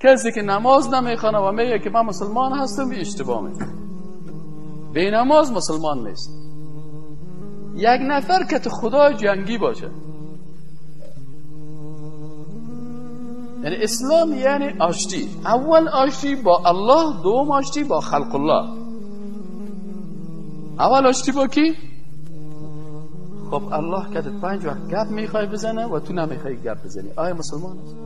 کسی که نماز نمیخوانه و میگه که من مسلمان هستم، اشتباه میکنه. بی نماز مسلمان نیست. یک نفر که تو خدا جنگی باشه، یعنی اسلام یعنی آشتی. اول آشتی با الله، دوم آشتی با خلق الله. اول آشتی با کی؟ خب الله که 5 وقت گپ میخوای بزنه و تو نمیخوای گپ بزنی، آیا مسلمان است؟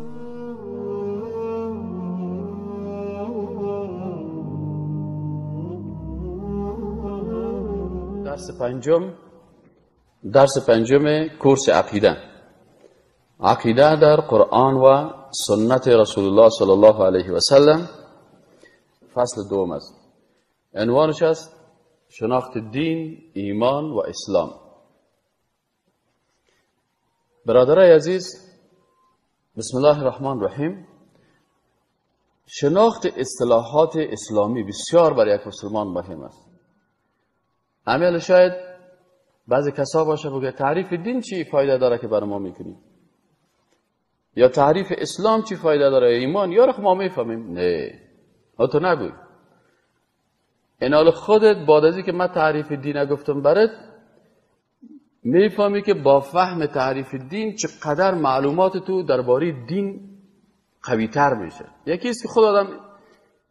درس پنجم کورس عقیده. عقیده در قرآن و سنت رسول الله صلی الله علیه و سلم، فصل دوم است. عنوانش است شناخت دین، ایمان و اسلام. برادرای عزیز، بسم الله الرحمن الرحیم. شناخت اصطلاحات اسلامی بسیار برای یک مسلمان مهم است. عمل شاید بعضی کسا باشه بگه تعریف دین چی فایده داره که بر ما میکنی، یا تعریف اسلام چی فایده داره، ایمان، یا ما میفهمیم. نه، تو نگوی. اینال خودت بعد از که من تعریف دین گفتم برات، میفهمی که با فهم تعریف دین چقدر معلومات تو درباره دین قوی تر میشه. یکی است که خود آدم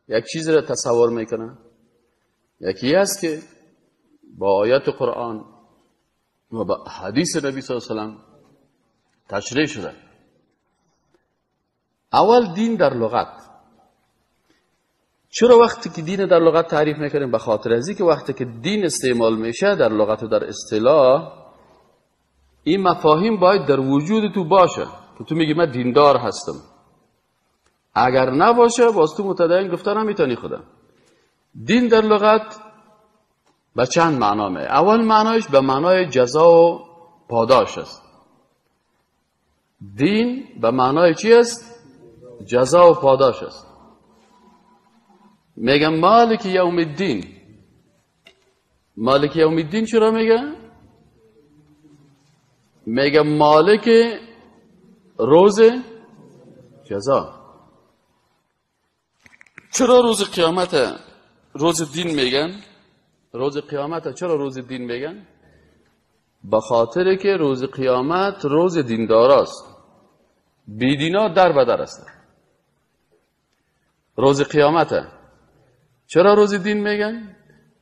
یک چیز را تصور میکنه، یکی است که با آیات قرآن و با حدیث نبی صلی الله علیه و سلم تشریح شده. اول دین در لغت. چرا وقتی که دین در لغت تعریف میکنیم؟ به خاطر از اینکه وقتی که دین استعمال میشه در لغت و در اصطلاح، این مفاهیم باید در وجود تو باشه که تو میگی من دیندار هستم. اگر نباشه باز تو متدین گفته نمیتونی خودم. دین در لغت به چند معنا میه. اول معنایش به معنای جزا و پاداش است. دین به معنای چی است؟ جزا و پاداش است. میگم مالک یوم الدین. مالک یوم الدین چرا میگه؟ میگه مالک روز جزا. چرا روز قیامت روز دین میگن؟ روز قیامت چرا روز دین میگن؟ به خاطر که روز قیامت روز دینداراست، بیدینا در بدر است. روز قیامت چرا روز دین میگن؟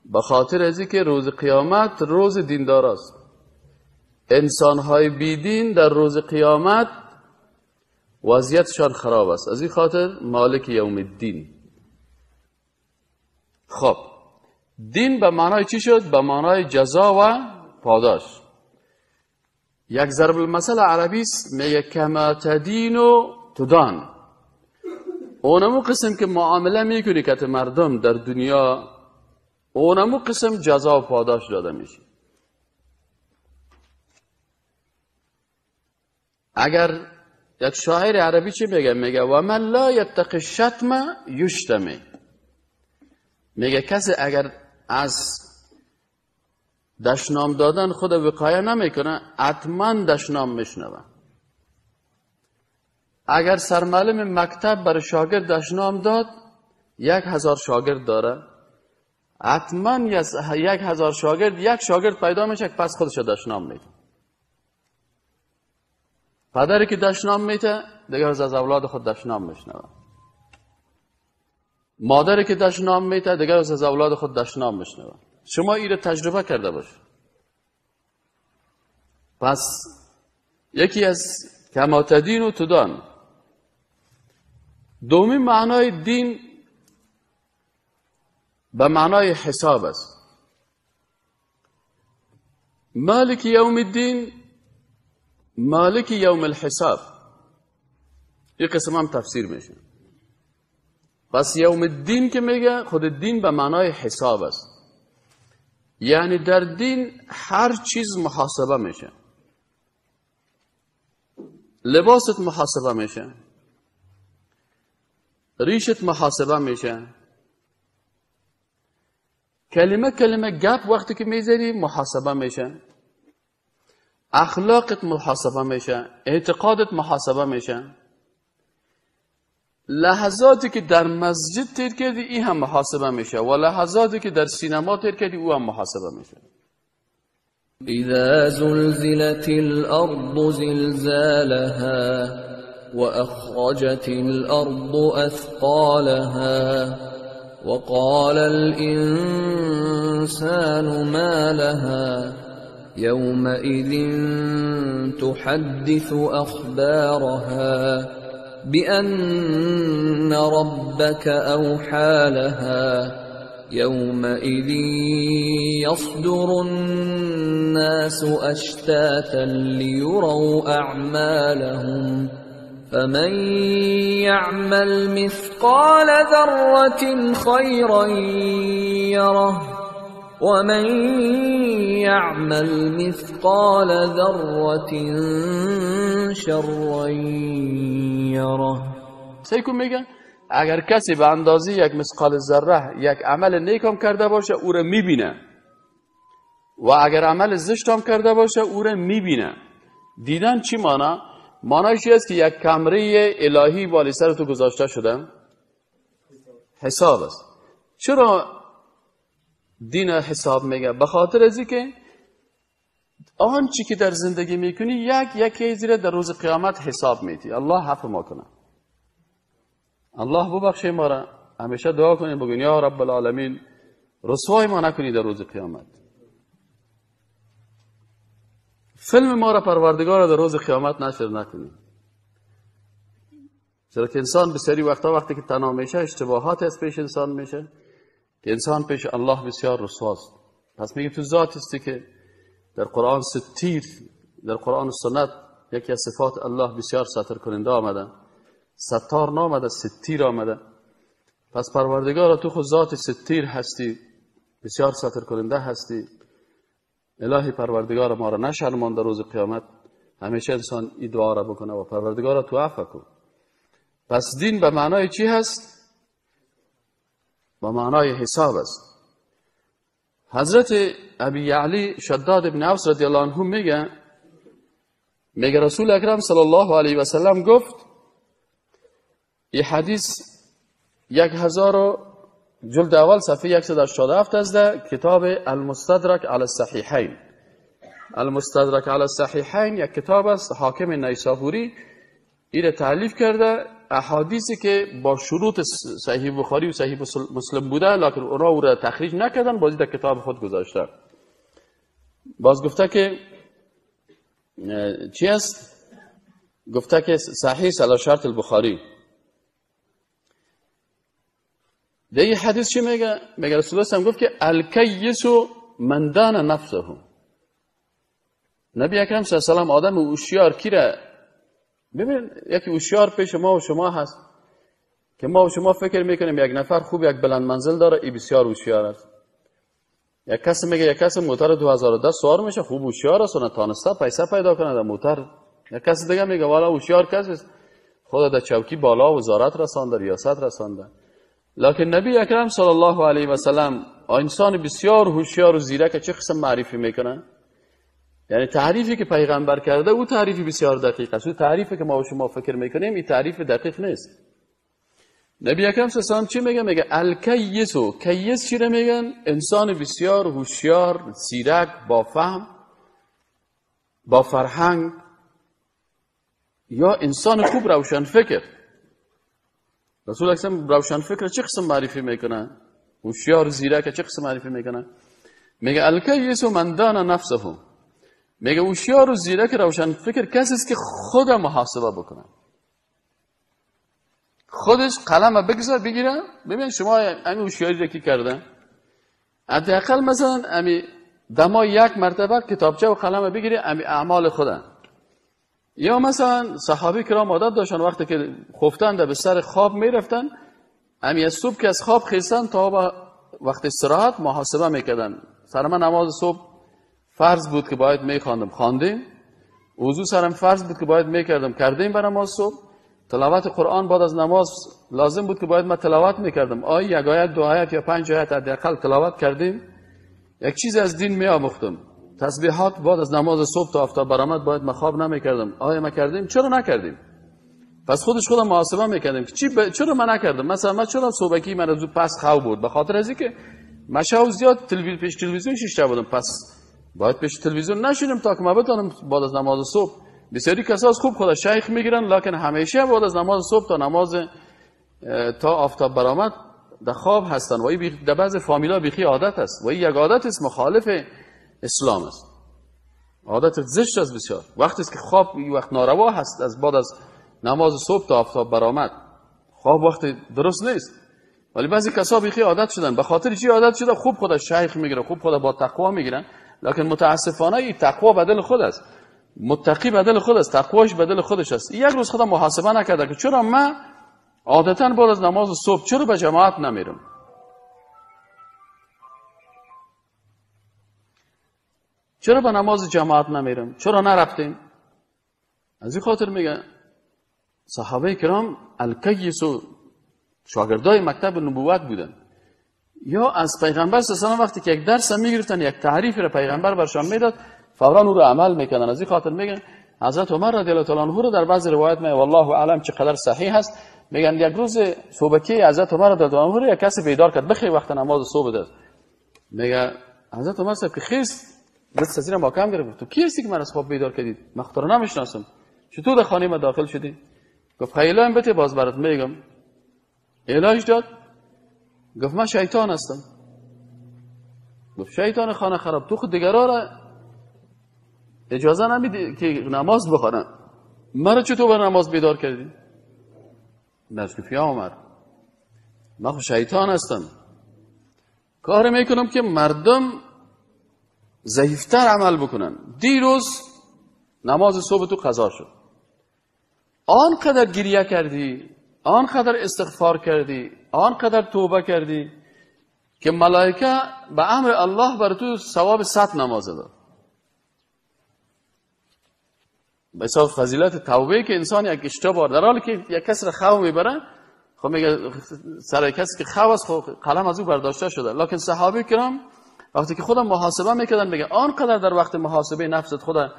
به خاطر از اینکه روز قیامت روز دینداراست. انسانهای بیدین در روز قیامت وضعیتشان خراب است، از این خاطر مالک یوم الدین. خب دین به معنای چی شد؟ به معنای جزا و پاداش. یک ضرب المثل عربی است، میگه کما تدین و تدان. اونمو قسم که معامله میکنی که مردم در دنیا، اونمو قسم جزا و پاداش داده میشه. اگر یک شاعر عربی چی میگه؟ میگه و من لا یتق الشتم یشتم. میگه کسی اگر از دشنام دادن خود وقایه نمیکنه، حتما دشنام میشنوه. اگر سرمعلم مکتب برای شاگرد دشنام داد، 1000 شاگرد داره، حتما 1000 شاگرد یک شاگرد پیدا میشه که پس خودش دشنام میده. پدری که دشنام میده دیگه از اولاد خود دشنام میشنوه. مادری که دشنام میده دیگه از اولاد خود دشنام میشنوه. شما این رو تجربه کرده باش. پس یکی از کما تدین و تدان. دومی معنای دین به معنای حساب است. مالک یوم الدین، مالک یوم الحساب. این قسم هم تفسیر میشه. پس یوم الدین که میگه، خود دین به معنای حساب است. یعنی در دین هر چیز محاسبه میشه. لباست محاسبه میشه، ریشت محاسبه میشه، کلمه کلمه گپ وقتی که میذاری محاسبه میشه، اخلاقت محاسبه میشه، اعتقادت محاسبه میشه. لحظاتی که در مسجد تیر کردی این هم محاسبه میشه و لحظاتی که در سینما تیر کردی او هم محاسبه میشه. اذا زلزلت الارض زلزالها واخرجت الارض اثقالها وقال الانسان ما لها يومئذ تحدث اخبارها بأن ربك أوحى لها يومئذ يصدر الناس أشتاتا ليروا أعمالهم فمن يعمل مثقال ذرة خيرا يره ومن يعمل مثقال ذرة شرا يره. سیکون میگن اگر کسی به اندازه یک مثقال ذره یک عمل نیک هم کرده باشه او را میبینه و اگر عمل زشت هم کرده باشه او را میبینه. دیدن چی مانا؟ معنایش است که یک کمره الهی بالای سر تو گذاشته شده، حساب است. چرا دین حساب میگه؟ به خاطر از اینکه آنچه که در زندگی میکنی یک یکی زیر در روز قیامت حساب میتی. الله عفو ما کنه، الله ببخشه ما را. همیشه دعا کنیم بگوین یا رب العالمین رسوای ما نکنی در روز قیامت. فیلم ما را پروردگار در روز قیامت نشر نکنی، چرا که انسان بسیاری وقتا وقتی که تنها میشه اشتباهات از پیش انسان میشه که انسان پیش الله بسیار رسواست. پس میگه تو ذات هستی که در قرآن ستیر، در قرآن و سنت یکی از صفات الله بسیار ستر کننده آمده، ستار نامده، ستیر آمده. پس پروردگار تو خود ذات ستیر هستی، بسیار ستر کننده هستی. الهی پروردگار ما را نشرمان در روز قیامت. همیشه انسان این دعا را بکنه و پروردگار تو عفو کن. پس دین به معنای چی هست؟ به معنای حساب است. حضرت ابی علی شداد ابن اوس رضی الله عنه میگه رسول اکرم صلی الله علیه و سلم گفت، این حدیث 1000 جلد اول صفحه 187 است در کتاب المستدرک علی الصحیحین. المستدرک علی الصحیحین یک کتاب است، حاکم نیسابوری این تألیف کرده، احادیثی که با شروط صحیح بخاری و صحیح مسلم بوده لکن اونا او را تخریج نکردن، بازی در کتاب خود گذاشته. باز گفته که چی است؟ گفته که صحیح علی شرط البخاری. در این حدیث چی میگه؟ میگه رسول الله گفت که الکیس من دان نفسه. نبی اکرم صلی الله علیه و سلم آدم هوشیار کی را ببین، یکی هوشیار پیش ما و شما هست که ما و شما فکر میکنیم یک نفر خوب یک بلند منزل داره، ای بسیار هوشیار است. یک کس میگه یک کس موتر 2010 سوار میشه، خوب هوشیار است و نتانسته پیسه پیدا کنه در موتر. یک کس دیگه میگه والا هوشیار کس است، خدا در چوکی بالا وزارت رسانده، ریاست رسانده. لکن نبی اکرم صلی الله علیه و سلم انسان بسیار هوشیار و زیرک چه قسم معرفی میکنه؟ یعنی تعریفی که پیغمبر کرده او تعریفی بسیار دقیق است. او تعریفی که ما و شما فکر میکنیم این تعریف دقیق نیست. نبی اکرم صلی الله علیه و سلم چی میگه؟ میگه الکیسو. کیس چی رو میگن؟ انسان بسیار هوشیار، زیرک، با فهم، با فرهنگ، یا انسان خوب روشن فکر. رسول اکرم روشن فکر چه قسم معرفی میکنه؟ هوشیار زیرک چه قسم معرفی میکنه؟ میگه الکیس من دان نفسه. میگه هوشیار و زیرک روشن فکر کسی است که خود محاسبه بکنه، خودش قلم بگذار بگیره. ببین شما همین هوشیاری را کی کرده؟ حداقل مثلا امی دما یک مرتبه کتابچه و قلم بگیره، امی اعمال خوده. یا مثلا صحابه کرام عادت داشتن وقتی که خفتن در بستر خواب میرفتن، امی از صبح که از خواب خیستن تا با وقت استراحت محاسبه میکردن. سر من نماز صبح فرض بود که باید میخواندم، خواندیم. وضو سرم فرض بود که باید میکردم، کردیم به نماز صبح. تلاوت قرآن بعد از نماز لازم بود که باید من تلاوت میکردم، آیه یک آیت، دو آیت یا 5 آیت حداقل تلاوت کردیم. یک چیز از دین میآموختم. تسبیحات بعد از نماز صبح تا آفتاب برآمد باید من خواب نمیکردم، آیا ما کردیم؟ چرا نکردیم؟ پس خودش خودم محاسبه میکردم که چرا من نکردم. مثلا من چرا صبحکی من از پس خواب بود؟ به خاطر از اینکه من شب زیاد پیش تلویزیون شیشته بودم، پس باید پیش تلویزیون نشینم تا که من بتونم بعد از نماز صبح. بسیاری کساس خوب خدا شیخ میگیرن، لکن همیشه بعد از نماز صبح تا نماز تا آفتاب برآمد در خواب هستن و این در بعض فامیلا بیخی عادت است و این یک عادت است مخالف اسلام است، عادت زشت است بسیار. وقتی است که خواب وقت ناروا هست، از بعد از نماز صبح تا آفتاب برآمد خواب وقت درست نیست، ولی بعضی کسا بیخی عادت شدن. به خاطر چی عادت شده؟ خوب خدا شیخ میگیره، خوب خدا با تقوا میگیرن، لکن متاسفانه این تقوا بدل خود است، متقی بدل خود است، تقواش بدل خودش است. یک روز خدا محاسبه نکرده که چرا من عادتا بعد از نماز صبح چرا به جماعت نمیرم؟ چرا به نماز جماعت نمیرم؟ چرا نرفتیم؟ از این خاطر میگه صحابه کرام الکیس و شاگردای مکتب نبوت بودن، یا از پیغمبر صلی الله علیه و وقتی که یک درس میگرفتن، یک تعریف را پیغمبر برشان میداد، فورا او رو عمل میکردن. از این خاطر میگن حضرت عمر رضی الله تعالی عنه رو در بعض روایت می والله اعلم چقدر صحیح هست، میگن یک روز صبحکی حضرت عمر رضی الله عنه رو یک کسی بیدار کرد، بخیر وقت نماز صبح داد. میگه حضرت عمر صاحب که خیست دست از اینم محکم گرفت، تو کی هستی که من از خواب بیدار کردید؟ من خود رو نمیشناسم، چطور در خانه ما داخل شدی؟ گفت خیلی بده باز برات میگم. علاج داد، گفت من شیطان هستم. گفت شیطان خانه خراب، تو خود دیگرا را اجازه نمیدی که نماز بخوانن، مرا چطور بر نماز بیدار کردی؟ گفت یا عمر من خود شیطان هستم، کار میکنم که مردم ضعیفتر عمل بکنن. دیروز نماز صبح تو قضا شد، آنقدر گریه کردی، آنقدر استغفار کردی، آنقدر توبه کردی که ملائکه به امر الله بر تو ثواب 100 نماز داد. به حساب فضیلت توبه که انسان یک اشتباه در حالی که یک کس را خو میبره، خب میگه سر کسی که خو است خب قلم از او برداشته شده، لکن صحابه کرام وقتی که خودم محاسبه میکردن میگه آنقدر در وقت محاسبه نفست خدا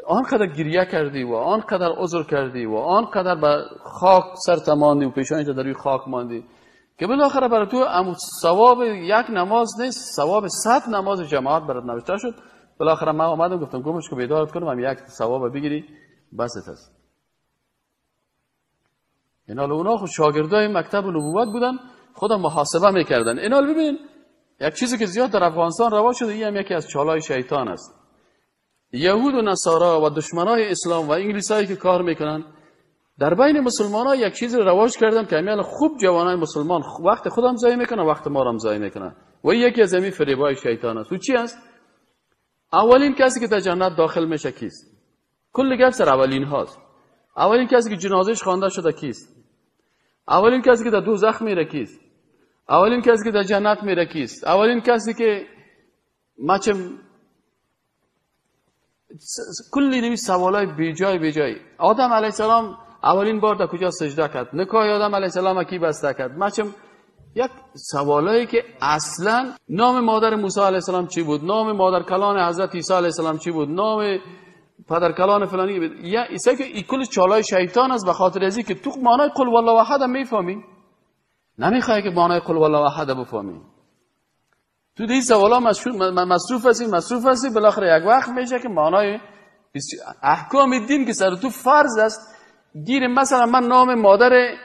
آنقدر گریه کردی و آنقدر عذر کردی و آنقدر به خاک سر تماندی و پیشانی در روی خاک ماندی که بالاخره برای تو ثواب یک نماز نیست، ثواب 100 نماز جماعت برات نوشته شد. بالاخره من آمدم گفتم گمش که بیدارت کنم، هم یک ثواب بگیری بست است. اینا اونا خود شاگردای مکتب نبوت بودن، خودم محاسبه میکردن. اینا ببین یک چیزی که زیاد در افغانستان روا شده، این هم یکی از چالای شیطان است. یهود و نصارا و دشمنای اسلام و انگلیسایی که کار میکنن در بین مسلمان‌ها یک چیز رو رواج کردن که امیال خوب جوانای مسلمان وقت خودم ضایع میکنن، وقت ما رو هم ضایع میکنن و یکی از همین فریبای شیطان است. و چی است؟ اولین کسی که در جنت داخل میشه کیست؟ کل گپ سر اولین هاست. اولین کسی که جنازهش خوانده شده کیست؟ اولین کسی که در دوزخ میره کیست؟ اولین کسی که در جنت میره کیست؟ اولین کسی که مچم کلی نمی سوالای بیجای بیجای. آدم علیه السلام اولین بار در کجا سجده کرد؟ نکای آدم علیه السلام کی بسته کرد؟ مچم یک سوالایی که اصلا نام مادر موسی علیه السلام چی بود؟ نام مادر کلان حضرت عیسی علیه السلام چی بود؟ نام پدر کلان فلانی بود؟ یا ایسا که این کل چالای شیطان است. به خاطر ازی که تو معنای قل والله احد میفهمی، نمیخوای که معنای قل والله احد بفهمی، تو دی سوالا مصروف هستی مصروف هستی، بالاخره یک وقت میشه که معنای احکام دین که سر تو فرض است گیر. مثلا من نام مادر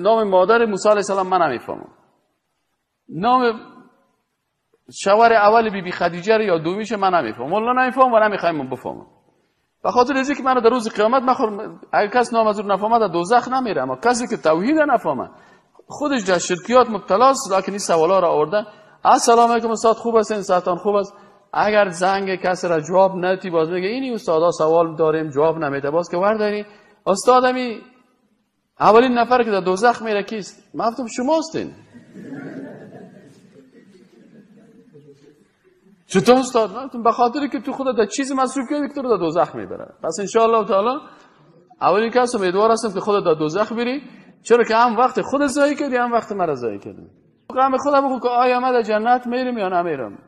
نام مادر موسی علیه السلام من نمیفهمم، نام شوهر اول بی بی خدیجه رو یا دومیش من نمیفهمم، والله نمیفهمم و نمیخوایم بفهمم. به خاطر از اینکه من در روز قیامت من اگه کس نام از او نفهمه در دوزخ نمیره، اما کسی که توحید نفهمه خودش در شرکیات مبتلا است، لکن این سوالا را آورده. السلام علیکم استاد، خوب هستین؟ صحتان خوب است؟ اگر زنگ کسی را جواب ندی باز میگه اینی استادا سوال داریم جواب نمیده، باز که ورداری استادمی اولین نفر که در دوزخ میره کیست؟ من گفتم شما هستین. چطور استاد؟ من گفتم به خاطر که تو خودت در چیز مصروف کردی که تو رو در دوزخ میبره. پس ان شاء الله تعالی اولین کس امیدوار هستم که خودت در دوزخ بری، چرا که هم وقت خود ضایع کردی هم وقت مرا ضایع کردی. غم خودم بگو که آیا من در جنت میرم یا نمیرم؟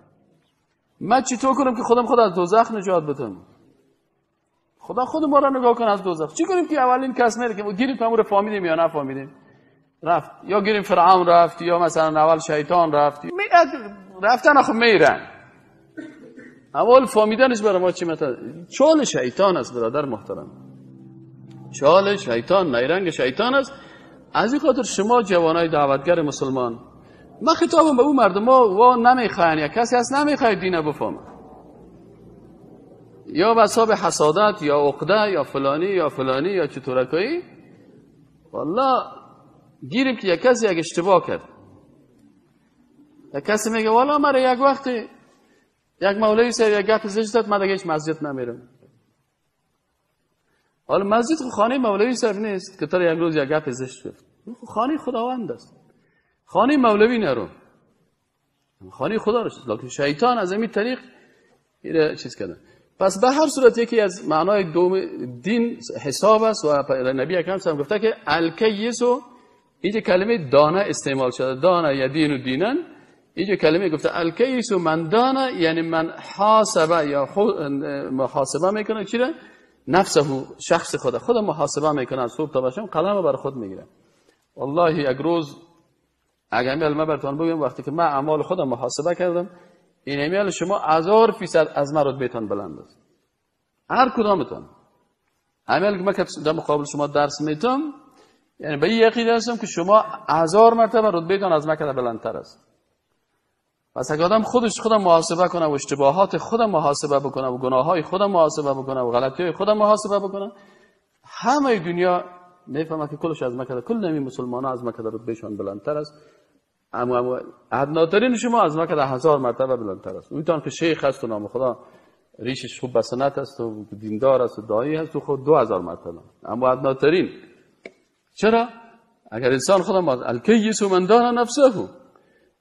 من چطور کنم که خودم خود از دوزخ نجات بدم؟ خدا خود ما را نگاه کنه از دوزخ. چی کنیم که اولین کس میره که گیریم امور فهمیدیم یا نفهمیدیم رفت، یا گیریم فرعون رفت، یا مثلا اول شیطان رفت، رفتن آخه میرن. اول فهمیدنش برای ما چی مثلا چال شیطان است برادر محترم، چال شیطان، نیرنگ شیطان است. از این خاطر شما جوانای دعوتگر مسلمان، من خطابم به اون مردم ها و نمیخواین، یا کسی هست نمیخواد دینه بفهمه، یا به حساب حسادت یا عقده یا فلانی یا فلانی یا چطورکایی، والله گیریم که یک کسی یک اشتباه کرد، یک کسی میگه والا مرا یک وقتی یک مولوی صاحب یک گپ زشت داد، من دیگه هیچ مسجد نمیرم. حالا مسجد خانه مولوی صاحب نیست که تو یک روز یک گپ زشت گفت، خانه خداوند است، خانه مولوی نرو، خانه خدا رو. لکن شیطان از این طریق این چیز کرده. پس به هر صورت یکی از معنای دوم دین حساب است و نبی اکرم صلی گفته که الکیس، اینجا کلمه دانه استعمال شده، دانه یا دین و دینن، اینجا کلمه گفته الکیس من دانه، یعنی من حاسبه یا محاسبه میکنه، چی را؟ نفسه، شخص خود، خود محاسبه میکنه، صبح تا شب قلم بر خود میگیره. والله یک روز اگر امیال من براتون بگم، وقتی که من اعمال خودم محاسبه کردم، این امیال شما 1000% از من رتبه‌تان بلند است، هر کدامتان. امیال که من در مقابل شما درس میتم، یعنی به این یقین هستم که شما 1000 مرتبه رتبه‌تان از من بلندتر است. پس اگه آدم خودش خودم محاسبه کنه و اشتباهات خودم محاسبه بکنه و گناه‌های خودم محاسبه بکنه و غلطی‌های خودم محاسبه بکنه، همه دنیا میفهمه که کلش از مکه، کل نمی مسلمان‌ها از مکه رتبه‌شان بلندتر است، اما ادناترین شما از مکه 1000 مرتبه بلندتر است. اون که شیخ است و نام خدا ریشش خوب بسنت است و دیندار است و داعی است و خود 2000 مرتبه، اما ادناترین. چرا؟ اگر انسان خودم الکیس من دان نفسه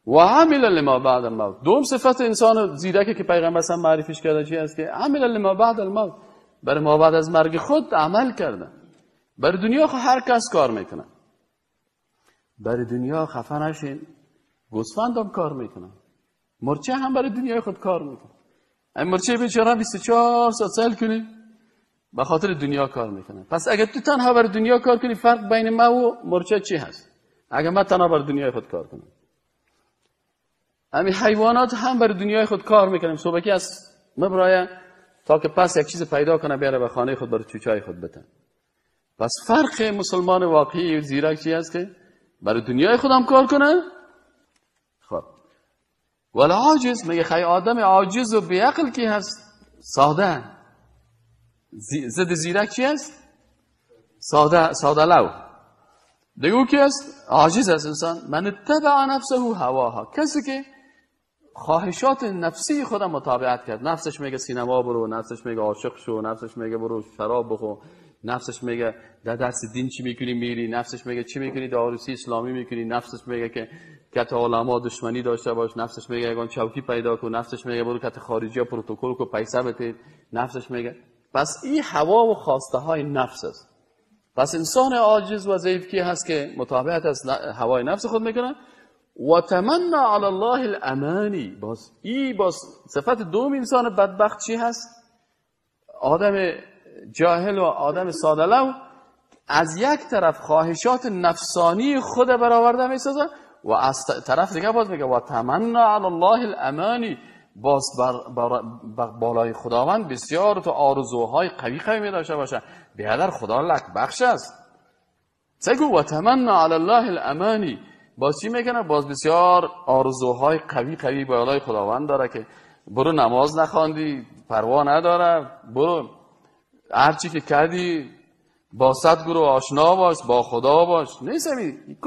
و عمل لما بعد الموت. دوم صفت انسان زیرکه که پیغمبر صلی معرفیش کرده چی است؟ که عمل لما بعد الموت، برای ما بعد از مرگ خود عمل کرده. برای دنیا خو هر کس کار میکنه، برای دنیا خفه نشین، گوسفند هم کار میکنه، مرچه هم برای دنیای خود کار میکنه. این مرچه بیچاره 24 ساعت سیل کنی به خاطر دنیا کار میکنه. پس اگر تو تنها برای دنیا کار کنی، فرق بین ما و مرچه چی هست؟ اگر من تنها برای دنیای خود کار کنم، همین حیوانات هم برای دنیای خود کار میکنیم، صبحکی از مبرایه تا که پس یک چیز پیدا کنه بیاره به خانه خود برای چوچای خود بتن. پس فرق مسلمان واقعی زیرک چی هست؟ که برای دنیای خودم کار کنه. خب ولی عاجز، میگه خیلی آدم عاجز و بیعقل کی هست؟ ساده. ضد زیرک چی هست؟ ساده، ساده لو. دیگه او کی هست؟ عاجز هست انسان. من اتبع نفسه هواها، کسی که خواهشات نفسی خودم متابعت کرد. نفسش میگه سینما برو، نفسش میگه عاشق شو، نفسش میگه برو شراب بخور، نفسش میگه در درس دین چی میکنی میری، نفسش میگه چی میکنی در عروسی اسلامی میکنی، نفسش میگه که کت علما دشمنی داشته باش، نفسش میگه یگان چوکی پیدا کن، نفسش میگه برو کت خارجی ها پروتکل کو پیسه بده، نفسش میگه. پس این هوا و خواسته های نفس است. پس انسان عاجز و ضعیف کی هست که متابعت از هوای نفس خود میکنه. و تمنا علی الله الامانی. باز ای باز صفت دوم انسان بدبخت چی هست؟ آدم جاهل و آدم ساده‌لو از یک طرف خواهشات نفسانی خود برآورده میسازه و از طرف دیگه باز میگه و تمنا علی الله الامانی، باز بر بالای خداوند بسیار تو آرزوهای قوی قوی می داشته باشه، بیادر خدا لک بخش است. سگو و تمنا علی الله الامانی، باز چی میکنه؟ باز بسیار آرزوهای قوی قوی بالای خداوند داره که برو نماز نخواندی پروا نداره، برو هرچی که کردی با صد گروه آشنا باش، با خدا باش. نیست همین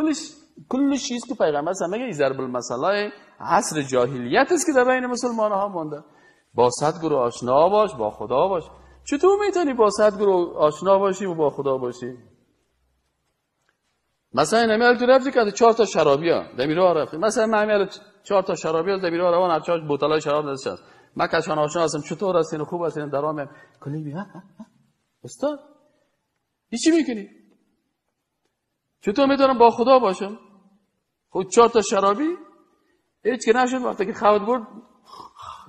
کلش چیز که پیغمبر صلی میگه ضرب المثل عصر جاهلیت است که در بین مسلمان ها مونده. با صد گروه آشنا باش، با خدا باش. چطور میتونی با صد گروه آشنا باشی و با خدا باشی؟ مثلا این امیال تو رفتی که 4 تا شرابی ها دمیرا رفتی، مثلا من امیال 4 تا شرابی ها دمیرا روان، هر 4 بوتلای شراب دستش هست، من کشان آشنا هستم، چطور هستین، خوب هستین، درام کلی بی ها استاد هیچی میکنی؟ چطور میتونم با خدا باشم؟ خود 4 تا شرابی هیچ که نشد، وقتی که خود برد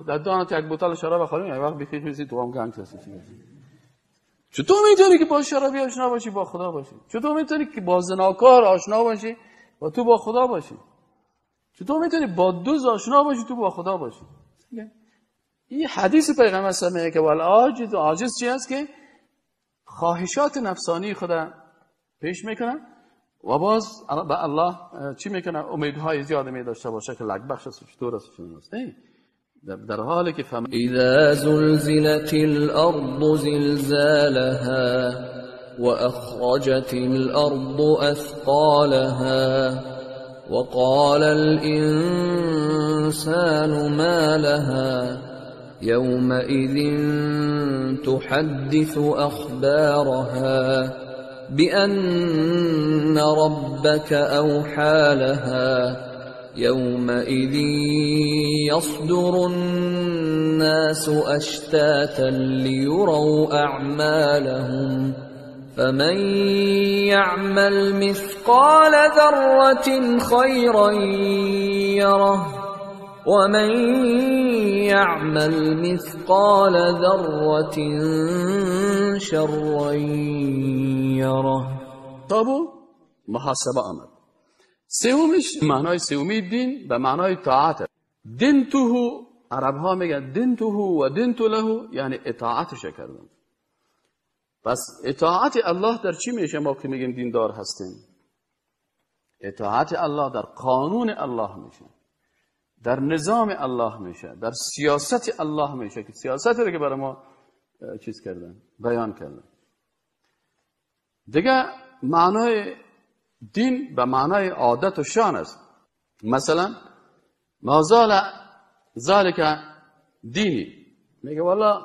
در دانت یک بوتل شراب خوریم، یک وقت بیخیش میسی تو هم گنگ هستی. چطور میتونی که با شرابی آشنا باشی با خدا باشی؟ چطور میتونی که با زناکار آشنا باشی و تو با خدا باشی؟ چطور میتونی با دوز آشنا باشی تو با خدا باشی؟ این حدیث پیغمبر صلی الله علیه و که والعاجز، عاجز چی است؟ که خواهشات نفسانی خدا پیش میکنه و باز به الله چی میکنه؟ امیدهای زیاد می داشته باشه که لک بخش است، چطور است، چطور است. در حالی که اذا زلزلت الارض زلزالها واخرجت الارض اثقالها وقال الانسان ما لها يومئذ تحدث اخبارها بأن ربك أوحى لها يومئذ يصدر الناس أشتاتا ليروا أعمالهم فمن يعمل مثقال ذرة خيرا يره ومن يعمل مثقال ذرة شرا يره. تابو محاسبه آمد. سومش معنای سومی دین به معنای طاعت. دینته، عرب ها میگن دینته و دینت له، یعنی اطاعتش کردن. پس اطاعت الله در چی میشه؟ ما که میگیم دیندار هستیم، اطاعت الله در قانون الله میشه، در نظام الله میشه، در سیاست الله میشه که سیاست رو که برای ما چیز کردن، بیان کردن. دیگه معنای دین به معنای عادت و شان است. مثلا ما زال ذالک دینی، میگه والا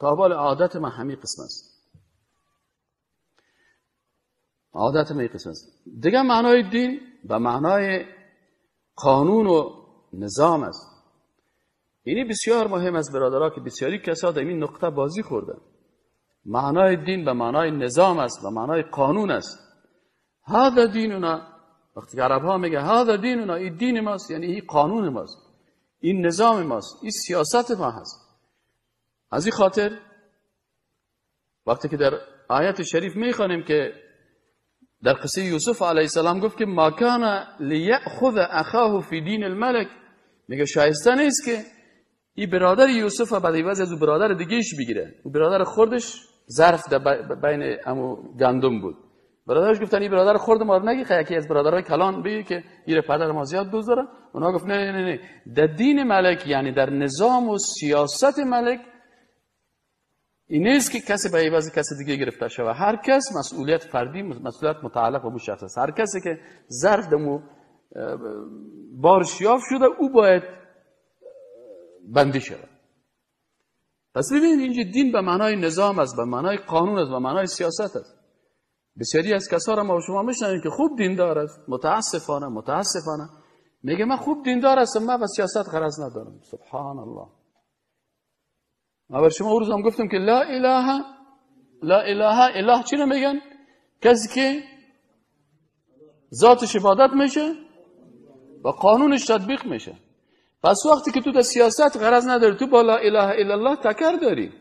تا حال عادت من همین قسم است، عادت من این قسم است. دیگه معنای دین به معنای قانون و نظام است. اینی بسیار مهم است برادرها که بسیاری کسا در این نقطه بازی خوردن. معنای دین به معنای نظام است، به معنای قانون است. هذا دیننا، وقتی که عرب ها میگه هذا دیننا، این دین ماست، یعنی این قانون ماست، این نظام ماست، این سیاست ما هست. از این خاطر وقتی که در آیت شریف میخوانیم که در قصه یوسف علیه السلام گفت که ما کان لیأخذ اخاه فی دین الملک، میگه شایسته نیست که این برادر یوسف بعد عوض از او برادر دیگهش بگیره. او برادر خوردش ظرف در بین امو گندم بود. برادرش گفتن این برادر خورد ما رو نگی، خیلی یکی از برادرای کلان بگی که این پدر ما زیاد دوست داره. اونا گفت نه نه نه، در دین ملک یعنی در نظام و سیاست ملک این نیست که کسی به عوض کسی دیگه گرفته شود. هر کس مسئولیت فردی، مسئولیت متعلق به اون شخص است. هر کسی که ظرف دمو بارش یافت شده او باید بندی شود. پس ببینید اینجا دین به معنای نظام است، به معنای قانون است، به معنای سیاست است. بسیاری از کسا را ما شما میشنویم که خوب دیندار است، متاسفانه میگه من خوب دیندار هستم، من به سیاست غرض ندارم. سبحان الله. ما بر شما اون روز هم گفتم که لا اله لا اله اله چی رو میگن؟ کسی که ذاتش عبادت میشه و قانونش تطبیق میشه. پس وقتی که تو در سیاست غرض نداری، تو با لا اله الا الله تکر داری.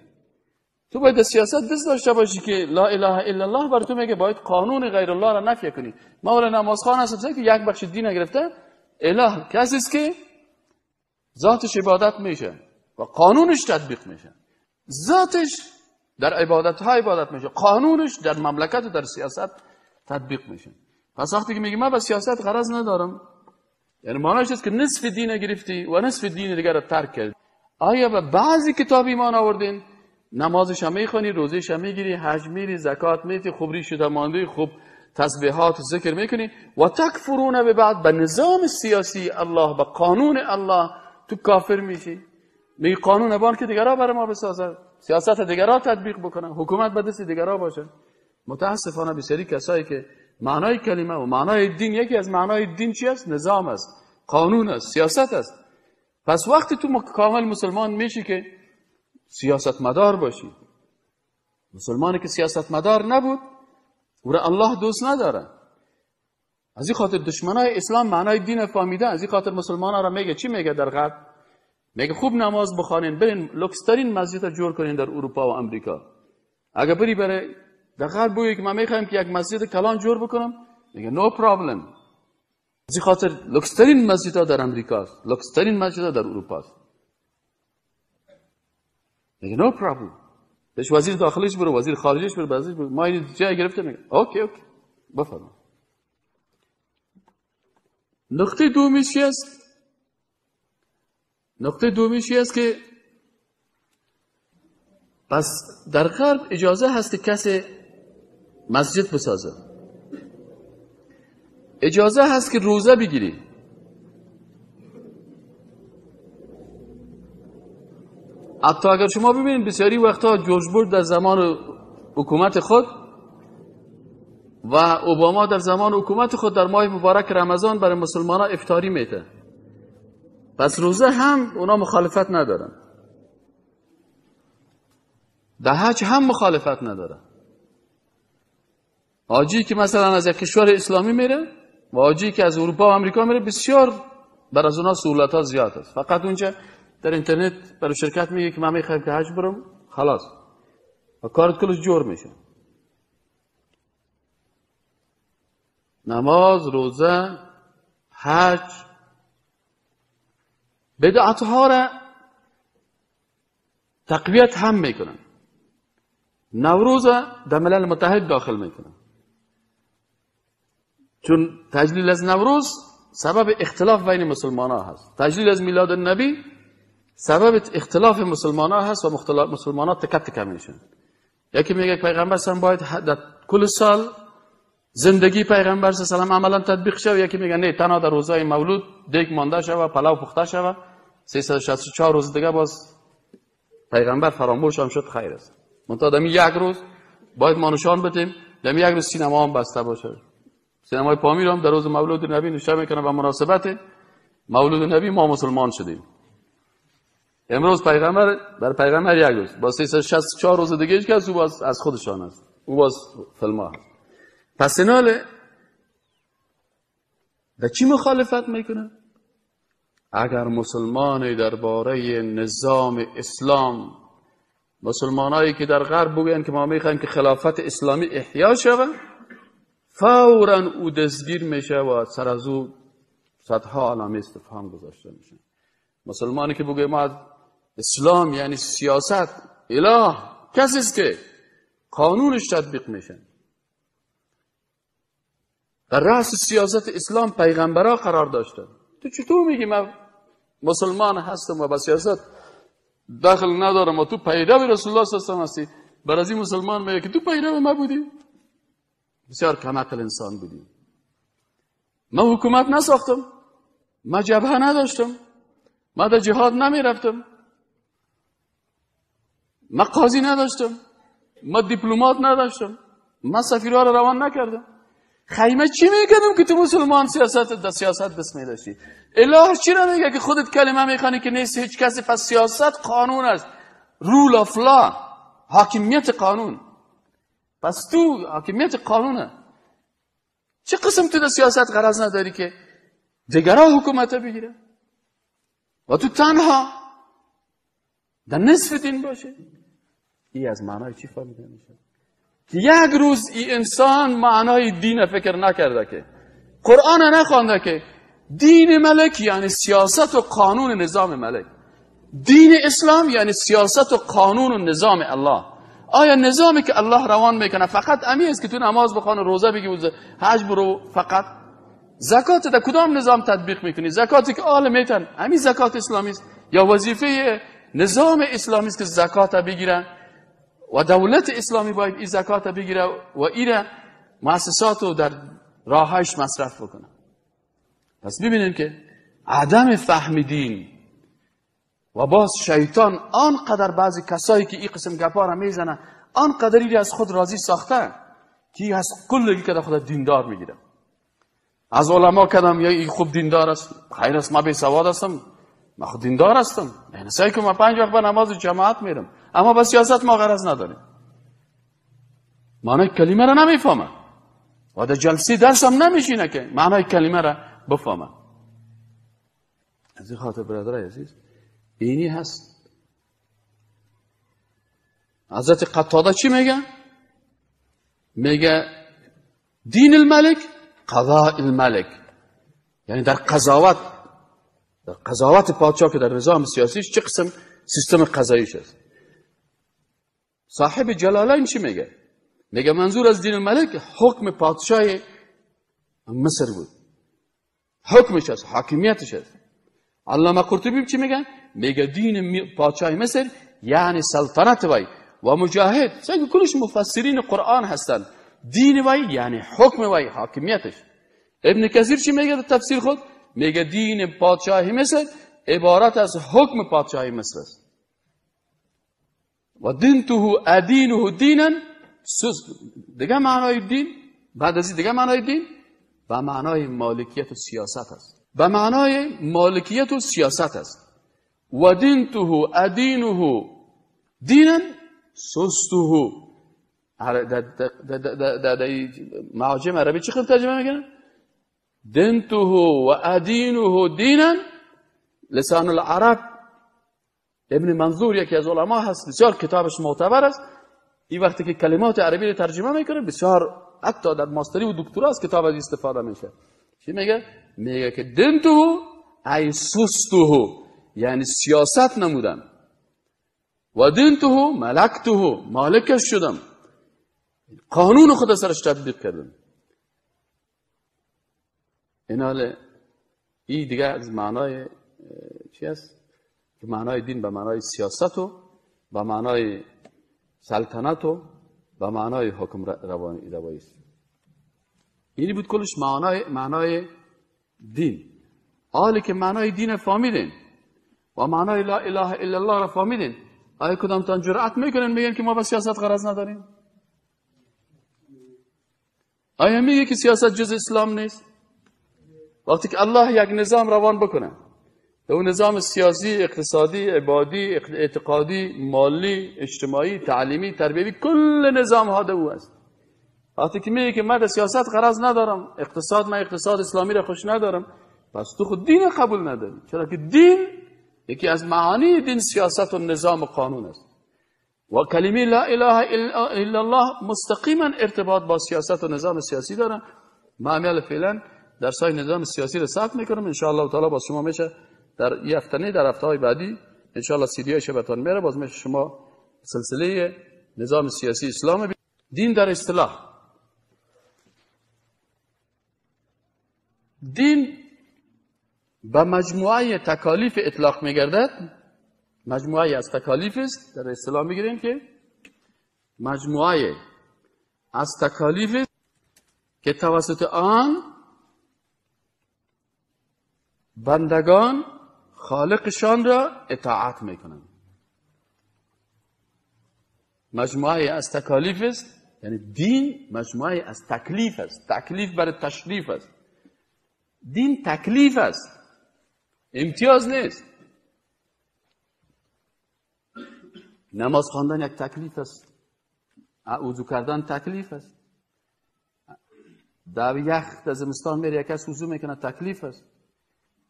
تو باید در سیاست دست داشته باشی که لا اله الا الله بر تو میگه باید قانون غیر الله را نفی کنی. ما ولی نمازخوان هستم که یک بخش دین گرفته، اله کسی است که ذاتش عبادت میشه و قانونش تطبیق میشه. ذاتش در عبادت ها عبادت میشه، قانونش در مملکت و در سیاست تطبیق میشه. پس وقتی که میگه من به سیاست غرض ندارم، یعنی معنیش است که نصف دین گرفتی و نصف دین دیگر را ترک کردی. آیا به بعضی کتاب ایمان آوردین؟ نمازش هم میخوانی، روزش هم میگیری، حج میری، زکات میدی، خوب ریش شده مانده، خوب تسبیحات و ذکر میکنی، و تکفرون به بعد، به نظام سیاسی الله، به قانون الله تو کافر میشی. میگی قانون بان که دیگرا برای ما بسازه، سیاست دیگرا تطبیق بکنه، حکومت به دست دیگرا باشه. متاسفانه بسیاری کسایی که معنای کلمه و معنای دین، یکی از معنای دین چی است؟ نظام است، قانون است، سیاست است. پس وقتی تو کامل مسلمان میشی که سیاست مدار باشی. مسلمانی که سیاست مدار نبود او را الله دوست نداره. از این خاطر دشمنای اسلام معنای دین فهمیده. از این خاطر مسلمان ها را میگه چی میگه در غرب؟ میگه خوب نماز بخوانین، برین لوکس ترین مسجد را جور کنین در اروپا و امریکا. اگر بری برای در غرب بگویی که من میخوایم که یک مسجد کلان جور بکنم، میگه no problem. از این خاطر لوکسترین مسجد ها در امریکا است، لوکسترین مسجد ها در اروپا است. میگه no problem. بهش وزیر داخلیش برو، وزیر خارجیش برو، بعضیش برو، ما این جای گرفته. میگه okay okay بفرما. نقطه دومیش چی است؟ نقطه دومیش چی است که پس در غرب اجازه هست که کسی مسجد بسازه، اجازه هست که روزه بگیری، حتی اگر شما ببینید بسیاری وقتها جورج بوش در زمان حکومت خود و اوباما در زمان حکومت خود در ماه مبارک رمضان برای مسلمان ها افطاری میده. پس روزه هم اونا مخالفت ندارن، در حج هم مخالفت ندارن. حاجی که مثلا از یک کشور اسلامی میره و حاجی که از اروپا و امریکا میره، بسیار بر از اونا سهولت ها زیاد است. فقط اونجا در اینترنت برای شرکت میگه که من میخوایم که حج برم، خلاص و کارت کلش جور میشه. نماز، روزه، حج، بدعت ها را تقویت هم میکنن. نوروز در ملل متحد داخل میکنن، چون تجلیل از نوروز سبب اختلاف بین مسلمان ها هست، تجلیل از میلاد النبی سبب اختلاف مسلمان ها هست و مسلمان ها تکه تکه میشن. یکی میگه پیغمبر صلی باید در کل سال زندگی پیغمبر صلی الله علیه و عملا تطبیق شود، یکی میگه نه، تنها در روزهای مولود دیگ مانده شود، پلاو پخته شود، 364 روز دیگه باز پیغمبر فراموش هم شد، خیر است. منتها دمی یک روز باید ما نشان بدیم، دمی یک روز سینما هم بسته باشه. سینمای پامیر هم در روز مولود نبی نشان میکنه و مناسبت مولود نبی ما مسلمان شدیم. امروز پیغمبر بر پیغمبر یک روز با 364 روز دیگه هیچ کس او باز از خودشان است، او باز فیلم هست. پس ایناله در چی مخالفت میکنه؟ اگر مسلمانی درباره نظام اسلام، مسلمانایی که در غرب بگویند که ما میخوایم که خلافت اسلامی احیا شود، فوراً او دستگیر میشه و سر از او صدها علامه استفهام گذاشته میشه. مسلمانی که بگوید ما از اسلام یعنی سیاست، اله کسی است که قانونش تطبیق میشه، در رأس سیاست اسلام پیغمبرا قرار داشته، تو چطور میگی من مسلمان هستم و با سیاست دخل ندارم و تو پیرو رسول الله صلی الله علیه و آله هستی؟ بر از این مسلمان میگه که تو پیرو ما بودی، بسیار کم عقل انسان بودی. من حکومت نساختم، من جبهه نداشتم، من در جهاد نمیرفتم، من قاضی نداشتم، من دیپلمات نداشتم، من سفیرها را روان نکردم. خیمه چی میکردم که تو مسلمان سیاست در سیاست دست میداشتی؟ اله چی را میگه که خودت کلمه میخوانی که نیست هیچ کسی؟ پس سیاست قانون است، rule of law، حاکمیت قانون. پس تو حاکمیت قانونه، چه قسم تو در سیاست غرض نداری که دیگران حکومت بگیره و تو تنها در نصف دین باشه؟ ای از معنای چی فهمیده میشه؟ که یک روز ای انسان معنای دین فکر نکرده، که قرآن نخوانده، که دین ملک یعنی سیاست و قانون نظام ملک، دین اسلام یعنی سیاست و قانون و نظام الله. آیا نظامی که الله روان میکنه فقط امی است که تو نماز بخوان و روزه بگی و حج برو؟ فقط زکات در کدام نظام تطبیق میکنی؟ زکاتی که آل میتن امی زکات اسلامی است یا وظیفه نظام اسلامی است که زکات بگیرن و دولت اسلامی باید این زکات بگیره و ایره مؤسسات رو در راهش مصرف بکنه. پس ببینیم که عدم فهم دین و باز شیطان آنقدر بعضی کسایی که این قسم گپا را میزنه آنقدر ایره از خود راضی ساخته که از کلگی که خود دیندار میگیره. از علما کدام یا این خوب دیندار است، خیر است، ما بی سواد هستم، من خود دیندار هستم، یعنی سعی کنم من 5 وقت به نماز جماعت میرم، اما با سیاست ما غرض نداریم. معنای کلمه را نمیفهمه و در جلسه درس هم نمیشینه که معنای کلمه را بفهمه. از این خاطر برادرای عزیز اینی هست حضرت قتاده چی میگه؟ میگه دین الملک قضاء الملک، یعنی در قضاوت، در قضاوت پادشاه که در نظام سیاسیش چه قسم سیستم قضاییش است. صاحب جلالین چی میگه؟ میگه منظور از دین الملک حکم پادشاه مصر بود، حکمش است، حاکمیتش است. علامه قرطبی چی میگه؟ میگه دین پادشاه مصر یعنی سلطنت وی و مجاهد، سنگ کلش مفسرین قرآن هستند. دین وی یعنی حکم وی، حاکمیتش. ابن کثیر چی میگه در تفسیر خود؟ میگه دین پادشاه مصر عبارت از حکم پادشاه مصر است. و دینته ادینه دینا، دیگه معنای دین بعد از دیگه معنای دین به معنای مالکیت و سیاست است، به معنای مالکیت و سیاست است. و دینته ادینه دینا سسته. در معاجم عربی چه خیلی ترجمه میکنن؟ دینته و ادینه دینا. لسان العرب ابن منظور یکی از علما هست، بسیار کتابش معتبر است. این وقتی که کلمات عربی رو ترجمه میکنه بسیار حتی در ماستری و دکترا از کتاب از استفاده میشه. چی میگه؟ میگه که دینته ای سسته، یعنی سیاست نمودم. و دینته ملکته، مالکش شدم، قانون خود سرش تطبیق کردم. این حال این دیگه از معنای چی است؟ که معنای دین به معنای سیاست و به معنای سلطنت و به معنای حکم روایی است. اینی بود کلش معنای دین. حالی که معنای دین فهمیدین و معنای لا اله الا الله را فهمیدین، آیا کدامتان جرأت میکنن میگن که ما به سیاست غرض نداریم؟ آیا میگه که سیاست جز اسلام نیست؟ وقتی که الله یک نظام روان بکنه، اون نظام سیاسی، اقتصادی، عبادی، اعتقادی، مالی، اجتماعی، تعلیمی، تربیوی، کل نظام ها او است. وقتی که میگه که من در سیاست غرض ندارم، اقتصاد من اقتصاد اسلامی را خوش ندارم، پس تو خود دین قبول نداری. چرا که دین یکی از معانی دین سیاست و نظام و قانون است. و کلمه لا اله الا الله مستقیما ارتباط با سیاست و نظام سیاسی داره. ما عمل فعلا در سای نظام سیاسی را ثبت میکنم، ان شاء الله تعالی با شما میشه در یه هفته نه، در هفته های بعدی ان شاء الله سی دی های بهتون میره، باز میشه شما سلسله نظام سیاسی اسلام. دین در اصطلاح، دین به مجموعه تکالیف اطلاق میگردد، مجموعه از تکالیف است. در اصطلاح میگیریم که مجموعه از تکالیف است که توسط آن بندگان خالقشان را اطاعت میکنند. مجموعه از تکالیف است، یعنی دین مجموعه از تکلیف است، تکلیف برای تشریف است. دین تکلیف است، امتیاز نیست. نماز خواندن یک تکلیف است، وضو کردن تکلیف است، در یخ در زمستان میره یک کس وضو میکنه تکلیف است،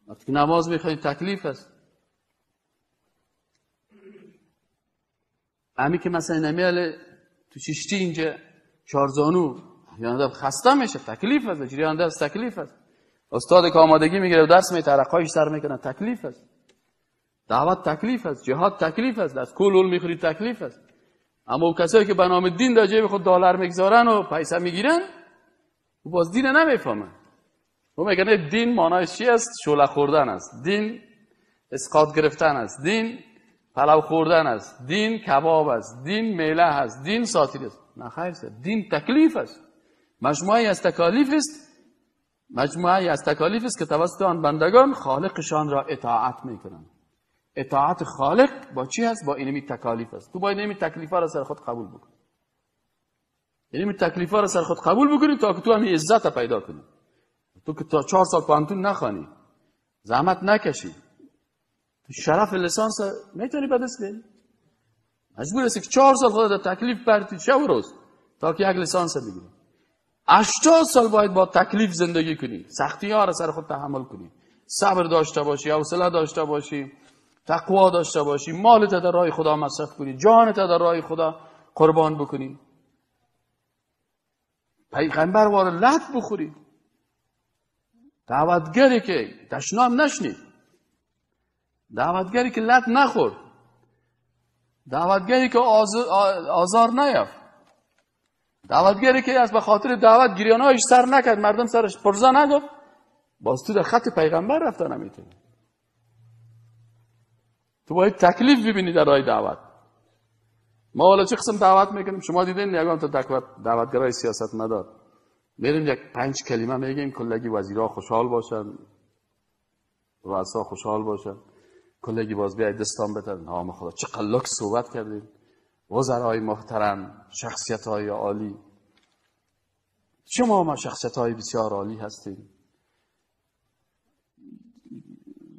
وقتی که نماز میخوانی تکلیف است. امی که مثلا نمیاله تو چشتی اینجا چارزانو یعنی خسته میشه تکلیف است، جریان درس تکلیف است. استاد که آمادگی میگیره و درس میته عرقایش سر میکنه تکلیف است. دعوت تکلیف است، جهاد تکلیف است، از کول میخوری تکلیف است. اما کسایی که به نام دین در جیب خود دلار میگذارن و پیسه میگیرن و باز دین نمیفهمن. او میگن دین معنایش چی است؟ شوله خوردن است، دین اسقاط گرفتن است، دین پلو خوردن است، دین کباب است، دین میله است، دین ساتیر است. نه خیر، دین تکلیف است، مجموعه از تکالیف است، مجموعه از تکالیف است که توسط آن بندگان خالقشان را اطاعت میکنند. اطاعت خالق با چی هست؟ با اینمی تکالیف است. تو باید اینمی تکلیف‌ها را سر خود قبول بکنی، اینمی تکلیف‌ها را سر خود قبول بکنی تا که تو همین عزت پیدا کنی. تو که تا 4 سال پانتون نخوانی، زحمت نکشی، تو شرف لسانس میتونی به دست بیاری؟ مجبور هستی که 4 سال خود در تکلیف پرتی شب و روز تا که یک لسانس بگیری. 80 سال باید با تکلیف زندگی کنی، سختی ها را سر خود تحمل کنی، صبر داشته باشی، حوصله داشته باشی، تقوا داشته باشی، مالت در راه خدا مصرف کنی، جانت در راه خدا قربان بکنی، پیغمبر وار لط بخوری، دعوتگری که دشنام نشنید، دعوتگری که لط نخورد، دعوتگری که آزار نیافت، دعوتگری که از به خاطر دعوت گریانهایش سر نکرد، مردم سرش پرزه نگفت، باز تو در خط پیغمبر رفتن نمیتونی. تو باید تکلیف ببینی در راه دعوت. ما حالا چه قسم دعوت میکنیم؟ شما دیدین یگان تا دعوتگرای سیاست مدار میریم یک 5 کلمه میگیم، کلگی وزیرا خوشحال باشن، رؤسا خوشحال باشن، کلگی باز بیای دستان بتن، نام خدا چه قلک صحبت کردیم، وزرای محترم، شخصیت های عالی، شما ما شخصیت های بسیار عالی هستیم،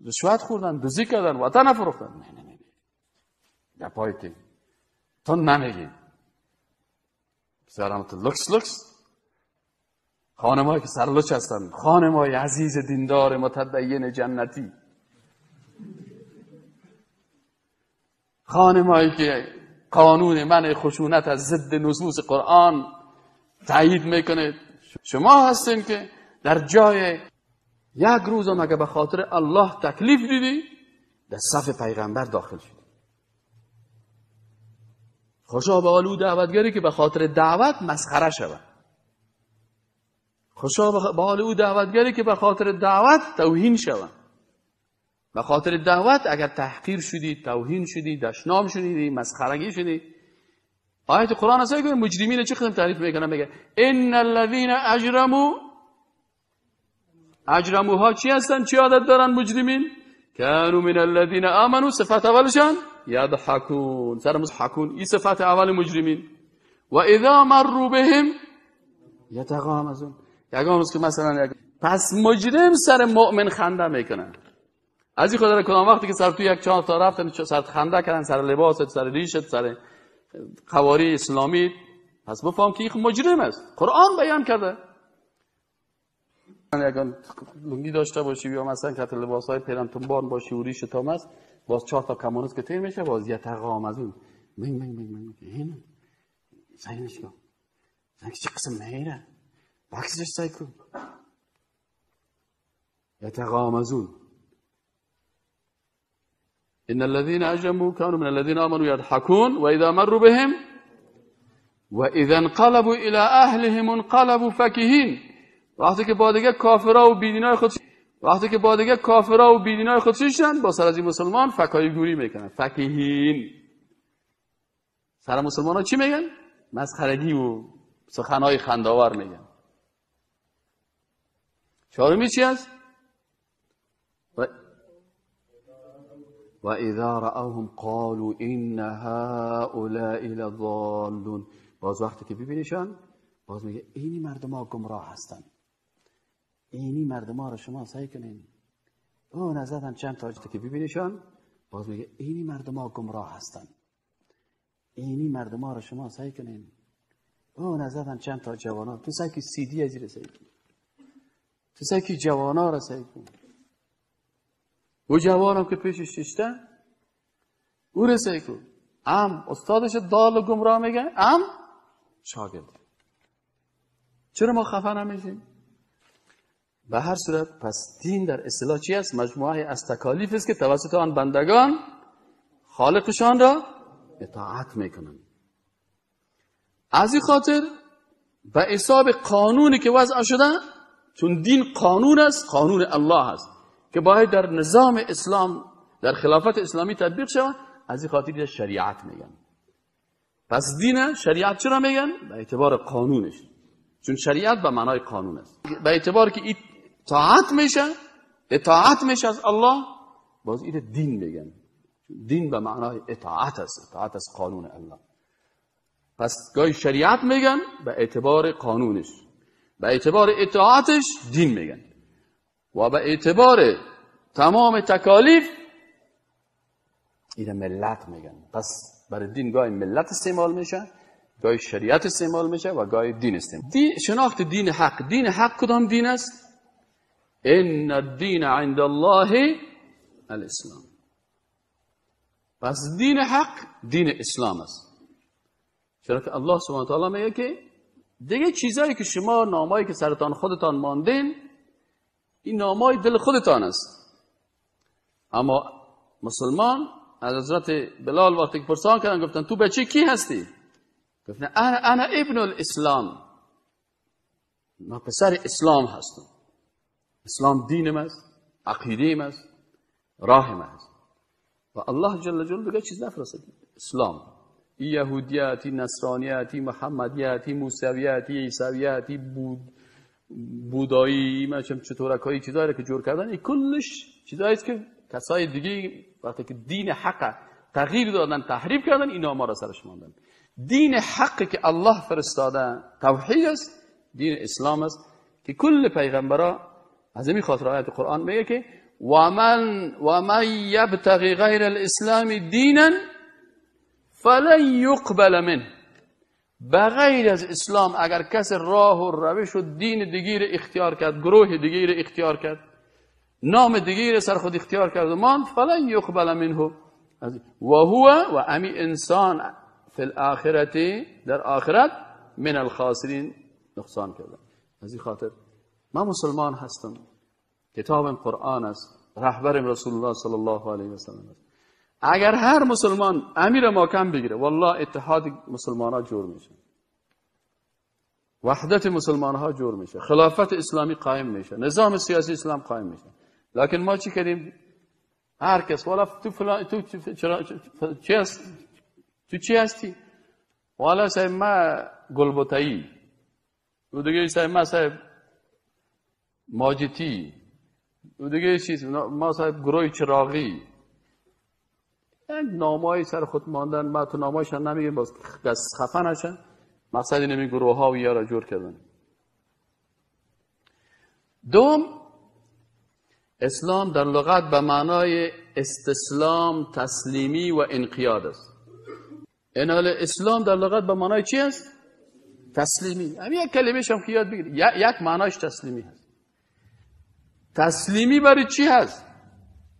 رشوت خوردن، دزدی کردن، وطن فروختن. نه نه نه، گپایتی تو نمیگی. بسیار لکس لکس خانمایی که سرلوچ هستن، خانمای عزیز دیندار متدین جنتی، خانمایی که قانون منع خشونت از ضد نصوص قرآن تایید میکنه. شما هستین که در جای یک روز هم اگه به خاطر الله تکلیف دیدی، در صف پیغمبر داخل شدی. خوشا به حال او دعوتگری که به خاطر دعوت مسخره شود. خوشا به حال او دعوتگری که به خاطر دعوت توهین شود. به خاطر دعوت اگر تحقیر شدی، توهین شدی، دشنام شدی، مسخرگی شدی. آیت قرآن هست که مجرمین چه قسم تعریف میکنه؟ میگه ان الذين اجرموا، اجرموها چی هستن؟ چی عادت دارن مجرمین؟ كانوا من الذين آمنوا، صفت اولشان یضحکون، سر مضحکون، این صفت اول مجرمین. و اذا مروا بهم یتغامزون. یگان روز که مثلا پس مجرم سر مؤمن خنده میکنن. از این خدا کدام وقتی که سر تو یک چهار تا رفتن سر خنده کردن، سر لباست، سر ریشت، سر قواری اسلامی، پس بفهم که این مجرم است. قرآن بیان کرده. اگر لنگی داشته باشی یا مثلا کت لباسای پیرن تنبان باشی و ریش تام است، باز 4 تا کمونیست که تیر میشه، باز یتغامزون، من من من من این سعی کن، چه قسم میره بکسش سعی کن. یتغامزون ان الذين اجرموا كانوا من الذين امنوا يضحكون واذا مروا بهم واذا انقلبوا الى اهلهم انقلبوا فكهين. وقتی که با دیگه کافرا و بیدینای خود، وقتی که با دیگه کافرا و بیدینای خود شیشن، با سر از این مسلمان فکای گوری میکنن. فکهین سر مسلمان ها چی میگن؟ مسخرگی و سخنهای خنداور میگن. چهارمی چی است؟ و اذا رأوهم قالوا ان هؤلاء لضالون. باز وقتی که ببینیشان باز میگه اینی مردم ها گمراه هستن، اینی مردم ها رو شما سعی کنین او نزدن چند تا که ببینیشان، باز میگه اینی مردم ها گمراه هستن، اینی مردم ها رو شما سعی کنین او نزدن چند تا جوانا، تو سعی که سی دی از زیر سعی کن، تو سعی که جوانا رو سعی کن، او جوانم که پیشش ششته او رو سعی کن، ام استادش دال و گمراه میگه، ام شاگرد. چرا ما خفه نمیشیم؟ به هر صورت پس دین در اصطلاح چی است؟ مجموعه از تکالیف است که توسط آن بندگان خالقشان را اطاعت میکنند. از این خاطر به حساب قانونی که وضع شده، چون دین قانون است، قانون الله است که باید در نظام اسلام، در خلافت اسلامی تطبیق شود، از این خاطر شریعت میگن. پس دین شریعت چرا میگن؟ به اعتبار قانونش، چون شریعت به معنای قانون است. به اعتبار که اطاعت میشه، اطاعت میشه از الله، باز این دین میگن. دین به معنای اطاعت است، اطاعت از قانون الله. پس گاهی شریعت میگن به اعتبار قانونش، به اعتبار اطاعتش دین میگن، و به اعتبار تمام تکالیف این ملت میگن. پس برای دین گاهی ملت استعمال میشه، گاهی شریعت استعمال میشه و گاهی دین استعمال. شناخت دین حق. دین حق کدام دین است؟ ان الدین عند الله الاسلام. پس دین حق دین اسلام است. چرا که الله سبحانه و تعالی میگه که دیگه چیزایی که شما نامایی که سرتان خودتان ماندین، این نامای دل خودتان است. اما مسلمان از حضرت بلال وقتی که پرسان کردن گفتن تو بچه کی هستی؟ گفتن انا ابن الاسلام، من پسر اسلام هستم. اسلام دینم است، عقیده‌ام است، راهم است. و الله جل جلاله دیگه چیز نفرستاد، اسلام. ای یهودیت، ای نصرانیت، ای محمدیت، ای موسویت، ای عیسویت، ای بودایی، من چطورکایی چیزایی که جور کردن، این کلش چیزایی است که کسای دیگه وقتی که دین حق تغییر دادن، تحریف کردن، اینا ما را سرش ماندن. دین حق که الله فرستاده توحید است، دین اسلام است که کل پیغمبرا از این خاطر آیت قرآن میگه که ومن یبتغی غیر الاسلام دینا فلن یقبل منه. بغیر از اسلام اگر کس راه و روش و دین دیگه اختیار کرد، گروه دیگه اختیار کرد، نام دیگه سر خود اختیار کرد و مان، فلن یقبل منه و هو و امی انسان فی الاخرة، در آخرت من الخاسرین، نقصان کرده. از این خاطر من مسلمان هستم، کتابم قرآن است، رهبرم رسول الله صلی الله علیه و سلم است. اگر هر مسلمان امیر ما کم بگیره، والله اتحاد مسلمان ها جور میشه، وحدت مسلمان ها جور میشه، خلافت اسلامی قائم میشه، نظام سیاسی اسلام قائم میشه. لکن ما چی کردیم؟ هر کس والا تو فلان، تو چرا چی هست؟ تو چی هستی؟ والا صاحب ما گلبوتایی، و دیگه صاحب ما صاحب ماجتی، و دیگه چیز ما صاحب گروه چراغی. نامای سر خود ماندن، ما تو نامایشان نمیگیم باز خفه نشن. مقصد اینه گروه ها و یارا جور کردن. دوم، اسلام در لغت به معنای استسلام، تسلیمی و انقیاد است. این حال اسلام در لغت به معنای چی است؟ تسلیمی. همین یک کلمه شما که یاد بگیرید، یک معنایش تسلیمی هست. تسلیمی برای چی هست؟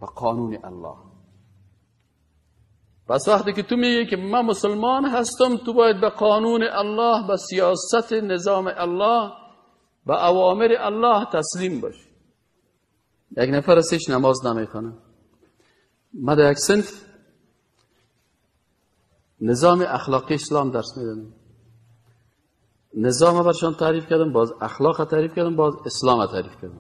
به قانون الله. پس وقتی که تو میگی که من مسلمان هستم، تو باید به قانون الله، به سیاست نظام الله، به اوامر الله تسلیم باشی. یک نفر هستش نماز نمیخونه. ما در یک صنف نظام اخلاقی اسلام درس میدادیم. نظام برشان تعریف کردم، باز اخلاق تعریف کردم، باز اسلام تعریف کردم.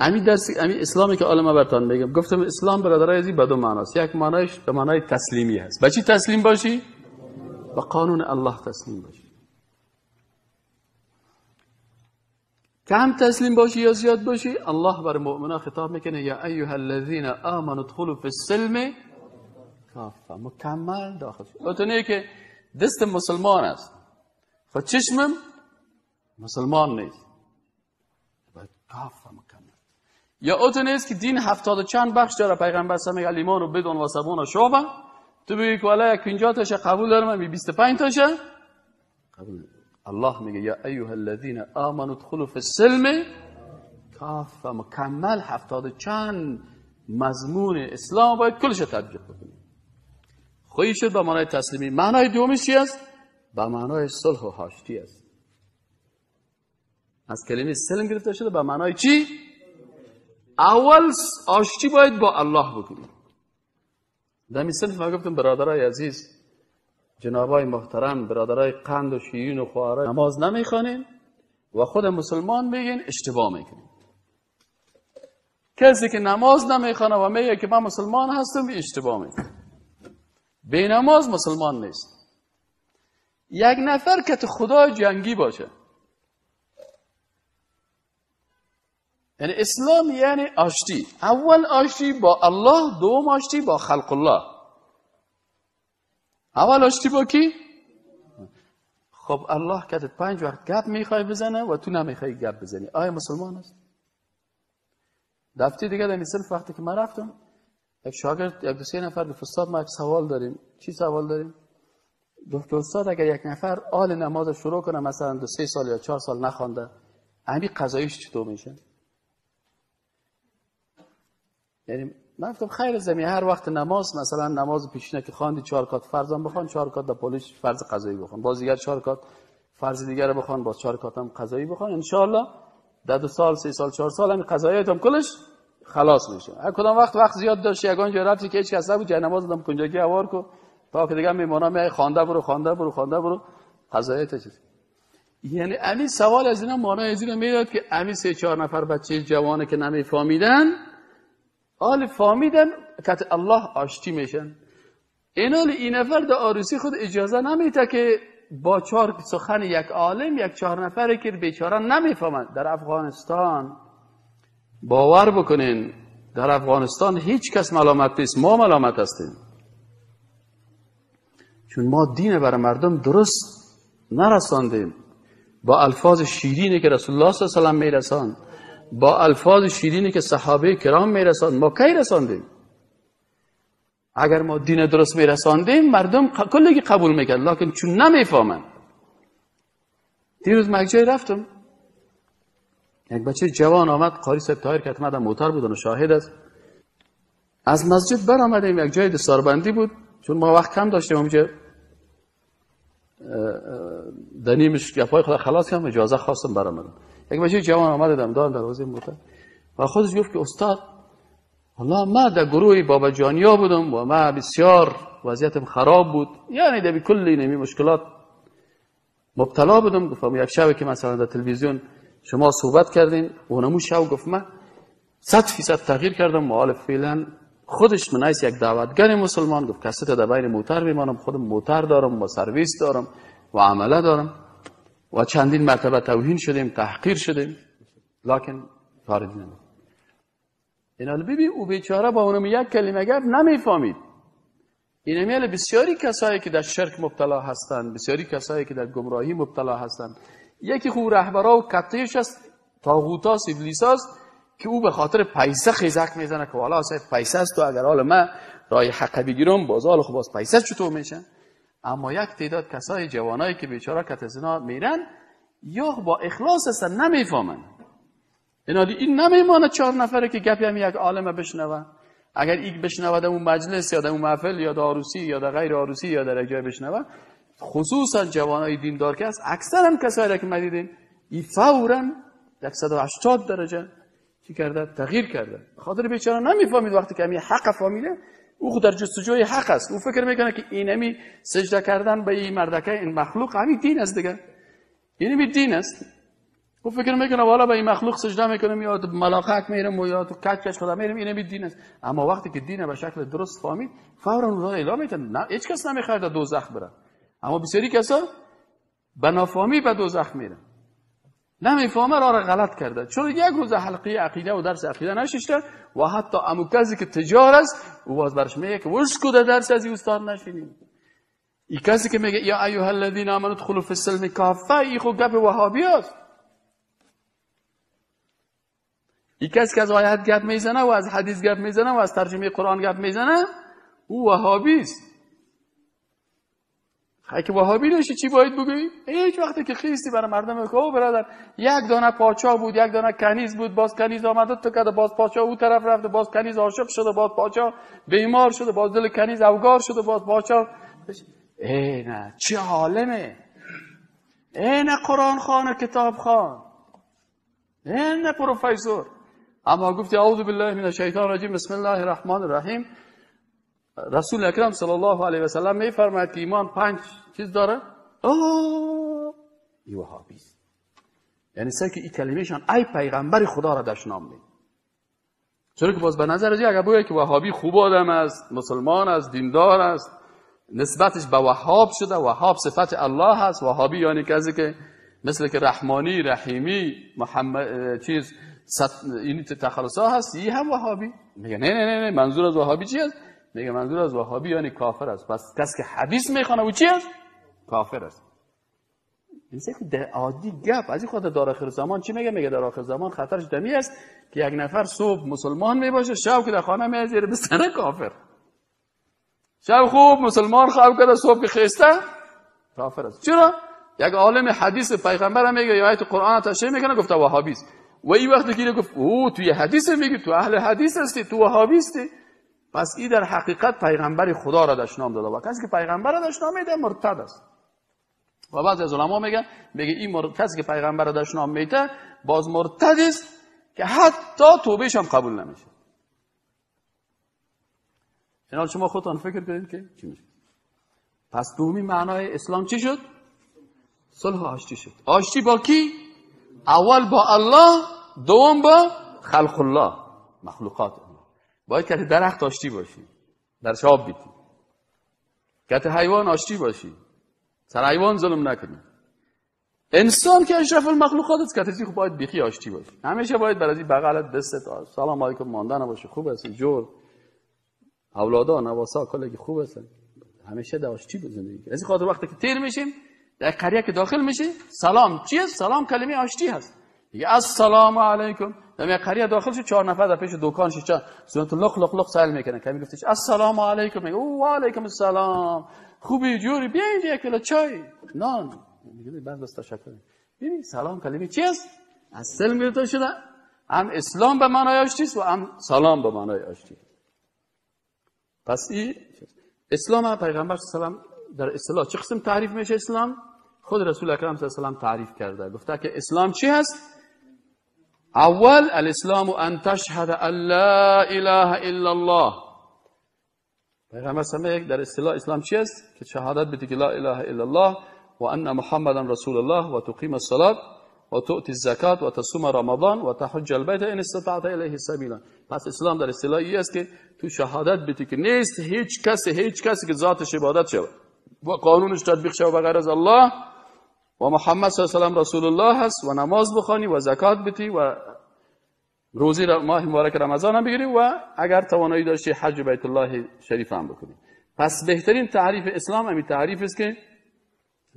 همین درس، همین اسلامی که عالم براتون میگم، گفتم اسلام برادرای عزیز به دو معناست. یک معنایش به معنای تسلیمی هست. به چی تسلیم باشی؟ به قانون الله تسلیم باشی. کم تسلیم باشی یا زیاد باشی، الله بر مؤمنا خطاب میکنه یا ایها الذین آمنوا ادخلوا فی السلم کافه، مکمل داخل شو. اتونه که دست مسلمان است، خب چشمم مسلمان نیست، باید کافه مکمل. یا اتونه است که دین 70 و چند بخش داره، پیغمبر صلی الله علیه و ایمان و بدون و سبون و شعبه، تو بگی که والا 50 تاشه قبول دارم، من 25 تاشه قبول ندارم. الله میگه یا ایها الذین آمنوا ادخلوا فی السلم کافه، مکمل 70 چند مضمون اسلام باید کلش تطبیق بکنی. خویی شد به معنای تسلیمی. معنای دومش چی است؟ به معنای صلح و آشتی است. از کلمه سلم گرفته شده به معنای چی؟ اول آشتی باید با الله بکنی. در این صنف ما گفتم برادرای عزیز، جنابای محترم، برادرای قند و شیرین و خواهرای، نماز نمیخوانین و خود مسلمان میگین اشتباه میکنین. کسی که نماز نمیخوانه و میگه که من مسلمان هستم، اشتباه میکنه. بی نماز مسلمان نیست. یک نفر که تو خدا جنگی باشه، یعنی اسلام یعنی آشتی. اول آشتی با الله، دوم آشتی با خلق الله. اول آشتی با کی؟ خب الله که 5 وقت گپ میخوای بزنه و تو نمیخوای گپ بزنی، آیا مسلمان است؟ دفعه دیگه در این صنف وقتی که من رفتم، یک شاگرد، یک دو سه نفر گفت استاد ما یک سوال داریم. چی سوال داریم؟ گفت استاد اگر یک نفر آل نماز شروع کنه، مثلا 2 3 سال یا 4 سال نخوانده، همین قضاییش چطور میشه؟ یعنی من گفتم خیر زمین هر وقت نماز، مثلا نماز پیشینه که خواندی 4 رکعت فرض هم بخوان، 4 رکعت در پولش فرض قضایی بخوان، باز دیگر 4 رکعت فرض دیگر بخوان، باز 4 رکعت هم قضایی بخوان، ان شاء الله در 2 سال 3 سال 4 سال همین قضاییات هم کلش خلاص میشه. هر کدام وقت زیاد داشتی یگان جا رفتی که هیچ کس نبود، جای نماز دادم کنجاگی هوار کو تا که دیگه میمانا می خوانده برو خوانده برو خوانده برو قضاییات چیز. یعنی امی سوال از اینا معنی از اینا میاد که امی 3 4 نفر بچه جوانه که نمیفهمیدن آل فهمیدن که الله آشتی میشن. اینا این نفر در عروسی خود اجازه نمیده که با 4 سخن یک عالم یک 4 نفره که بیچاره نمیفهمند. در افغانستان باور بکنین، در افغانستان هیچ کس ملامت نیست، ما ملامت هستیم، چون ما دین برای مردم درست نرساندیم. با الفاظ شیرینی که رسول الله صلی الله علیه و سلم میرساند، با الفاظ شیرینی که صحابه کرام میرساند، ما کی رساندیم؟ اگر ما دین درست میرساندیم مردم کلگی قبول میکرد، لکن چون نمیفهمند. دیروز من جای رفتم، یک بچه جوان آمد، قاری صاحب طاهر که حتما موتر بود و شاهد است. از مسجد برآمدیم، یک جای دستاربندی بود، چون ما وقت کم داشتیم اونجا دنیمش گپای خدا خلاص کردم، اجازه خواستم برآمدم. یک بچه جوان آمد دم دار دروازه موتر و خودش گفت که استاد والله ما در گروه بابا جانیا بودم و ما بسیار وضعیتم خراب بود، یعنی در کلی نمی مشکلات مبتلا بودم. گفتم یک شب که مثلا در تلویزیون شما صحبت کردین و نمو شب گفت من 100% تغییر کردم و حال فعلا خودش من یک دعوتگر مسلمان. گفت کسی در بین موتر میمانم، خودم موتر دارم و سرویس دارم و عمله دارم و چندین مرتبه توهین شدیم، تحقیر شدیم، لکن کار دین نمید. اینا ببین او بیچاره با اونم یک کلمه گفت نمیفهمید. این بسیاری کسایی که در شرک مبتلا هستند، بسیاری کسایی که در گمراهی مبتلا هستند، یکی خو رهبرا و کتیش است، طاغوتاست، ابلیساست که او به خاطر پیسه خیزک میزنه که والا صاحب پیسه است و اگر حال من رای حق بگیرم باز حال خو باز پیسه چطور میشه. اما یک تعداد کسای جوانایی که بیچاره کتزنا میرن یا با اخلاص هستن نمیفهمن. اینا این نمیمانه 4 نفره که گپی هم یک عالمه بشنوه. اگر یک بشنوه در اون مجلس یا در اون محفل یا در عروسی یا در غیر عروسی یا در یک جای بشنوه، خصوصا جوانای دیندار که است، اکثرا کسایی را که ما دیدیم ای فوراً 180 درجه چی کرده؟ تغییر کرده. خاطر بیچاره نمیفهمید وقتی که همین حق فهمیده، او خود در جستجوی حق است. او فکر میکنه که اینمی سجده کردن به این مردکه، این مخلوق، همین دین است دیگه، اینمی دین است. او فکر میکنه والا به این مخلوق سجده میکنم یا تو ملاقک میرم و یا تو کج کج خدا میرم، اینمی دین است. اما وقتی که دین به شکل درست فهمید، فورا اون اعلام میکنه نه، هیچ کس نمیخواد در دوزخ بره. اما بسیاری کسا به نافهمی به دوزخ میرن، نمیفهمه، راه را غلط کرده، چون یک روز حلقه عقیده و درس عقیده نششته و حتی امو کسی که تجار است او باز برش میگه که وش کو درس از استاد نشینیم. ای کسی که میگه یا ایها الذین آمنوا ادخلوا فی السلم کافه، ای خو گپ وهابی است. ای کسی که از آیات گپ میزنه و از حدیث گپ میزنه و از ترجمه قرآن گپ میزنه، او وهابی است. که وهابی نشی چی باید بگویی؟ هیچ وقتی که خیستی برای مردم که او برادر یک دانه پاچا بود، یک دانه کنیز بود، باز کنیز آمد تو کرد، باز پاچا او طرف رفت، باز کنیز عاشق شده، باز پاچا بیمار شده، باز دل کنیز اوگار شده، باز پاچا ای نه چه عالمه، ای نه قرآن خوان و کتاب خوان، ای نه پروفسور. اما گفتی اعوذ بالله من الشیطان الرجیم، بسم الله الرحمن الرحیم. رسول اکرم صلی الله علیه و سلم میفرماید که ایمان 5 چیز داره. اوه ای وهابی است. یعنی سر که این کلمهشان ای پیغمبر خدا را دشنام میده. چرا که باز به نظر از اگر بگه که وهابی خوب آدم است، مسلمان است، دیندار است، نسبتش به وهاب شده، وهاب صفت الله است، وهابی یعنی کسی که مثل که رحمانی، رحیمی، محمد چیز این تخلص ها هست، این هم وهابی. میگه نه نه نه، منظور از وهابی چی است؟ میگه منظور از وهابی یعنی کافر است. پس کسی که حدیث میخوانه او چی است؟ کافر است. این که عادی گپ از این خود در آخر زمان چی میگه؟ میگه در آخر زمان خطرش دمی است که یک نفر صبح مسلمان میباشه، شب که در خانه میاد زیر بستر کافر. شب خوب مسلمان خواب کرده، صبح که خسته کافر است. چرا؟ یک عالم حدیث پیغمبر میگه یا آیت قرآن تشریح میکنه، گفته وهابی است. و این وقتی که گفت او تو یه حدیث میگی، تو اهل حدیث هستی، تو وهابی هستی، پس این در حقیقت پیغمبر خدا را دشنام داده و کسی که پیغمبر را دشنام میده مرتد است. و بعضی از علما میگن میگه این کسی که پیغمبر را دشنام میده باز مرتد است که حتی توبهش هم قبول نمیشه. اینا شما خودتان فکر کنید که چی میشه. پس دومی معنای اسلام چی شد؟ صلح و آشتی شد. آشتی با کی؟ اول با الله، دوم با خلق الله، مخلوقات الله. باید که درخت آشتی باشی، در شاب بیتی، که حیوان آشتی باشی، سر حیوان ظلم نکنی. انسان که اشرف المخلوقات است، که خب باید بیخی آشتی باشی. همیشه باید برای بغلت دستت سلام علیکم مانده نباشه، خوب هستی، جور اولادا نواسا کلی خوب هستن، همیشه در آشتی زندگی. از این خاطر وقتی که تیر میشیم در قریه که داخل میشی، سلام چیه؟ سلام کلمه آشتی هست. دیگه السلام علیکم. در یک قریه داخل شد، 4 نفر در پیش دکان شش سنت لق لق لق سایل میکنن. کمی گفتش السلام علیکم، میگه او و علیکم السلام، خوبی جوری، بیا اینجا یک کیلو چای نان. میگه بعد بس تشکر. ببین سلام کلمه چی است؟ از سلم گرفته شده. هم اسلام به معنای آشتی است و هم سلام به معنای آشتی. پس این اسلام پیغمبر صلی الله علیه و در اصطلاح چه قسم تعریف میشه اسلام؟ خود رسول اکرم صلی الله علیه و تعریف کرده، گفته که اسلام چی هست؟ اول الاسلام ان تشهد ان لا اله الا الله. پیغمبر صلی الله علیه و در اصطلاح اسلام چی است؟ که شهادت بدی که لا اله الا الله و ان محمدا رسول الله و تقیم الصلاه و تؤتی الزکات و تصوم رمضان و تحج البیت ان استطعت الیه سبیلا. پس اسلام در اصطلاح این است که تو شهادت بدی که نیست هیچ کسی که ذاتش عبادت شود و قانونش تطبیق شود بغیر از الله، و محمد صلی الله علیه و سلم رسول الله هست، و نماز بخوانی و زکات بدی و روزی ماه مبارک رمضان هم بگیری و اگر توانایی داشتی حج بیت الله شریف هم بکنی. پس بهترین تعریف اسلام همین تعریف است که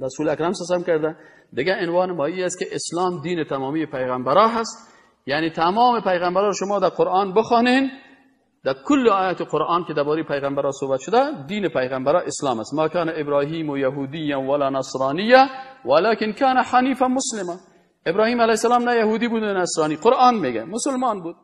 رسول اکرم صلی الله علیه و کرده. دیگه عنوان ما این است که اسلام دین تمامی پیغمبرا هست، یعنی تمام پیغمبرا رو شما در قرآن بخوانین، در کل آیات قرآن که درباره پیغمبرا صحبت شده، دین پیغمبرا اسلام است. ما کان ابراهیم یهودیا ولا نصرانیا ولكن کان حنیفا مسلما. ابراهیم علیه السلام نه یهودی بود نه نصرانی، قرآن میگه مسلمان بود.